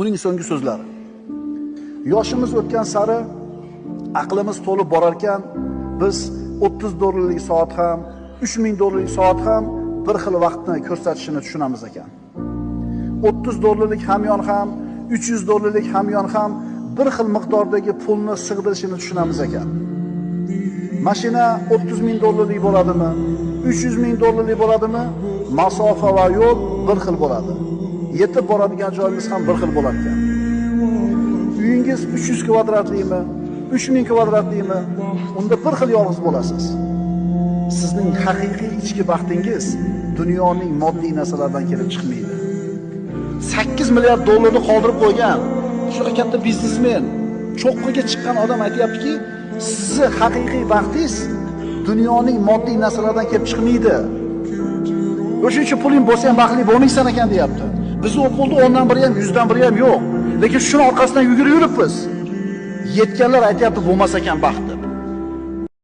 Uning so'nggi so'zlari. Yoshimiz o'tgan sari aqlimiz to'lib borarkan, biz 30 dollarlik soat ham, 3000 dollarlik soat ham bir xil vaqtni ko'rsatishini tushunamiz ekan. 30 dollarlik hamyon ham, 300 dollarlik hamyon ham bir xil miqdordagi pulni sig'dirishini tushunamiz ekan. Mashina 30 ming dollarlik bo'ladimi? 300 ming dollarlik bo'ladimi? Masofa va yo'l bir xil bo'ladi. Yetib boradigan joyimiz ham bir xil bo'lar ekan. Uyingiz 300 kvadratlimi, 3000 kvadratlimi? Unda bir xil yolg'iz bo'lasiz. Sizning haqiqiy ichki baxtingiz dunyoning moddiy narsalardan kelib chiqmaydi. 8 milliard dollarni qoldirib qo'ygan shunaqa katta biznesmen, cho'qqiga chiqqan odam aytayaptiki, sizni haqiqiy baxtingiz dunyoning moddiy narsalardan kelib chiqmaydi. O'shancha puling bo'lsa ham baxtli bo'lmaysan ekan deyapti. Biz u pulni 10dan biri ham, 100dan biri ham yo'q. Lekin shuni orqasidan yugurib yuribmiz. Yetganlar aytayapti, bo'lmas ekan baxt.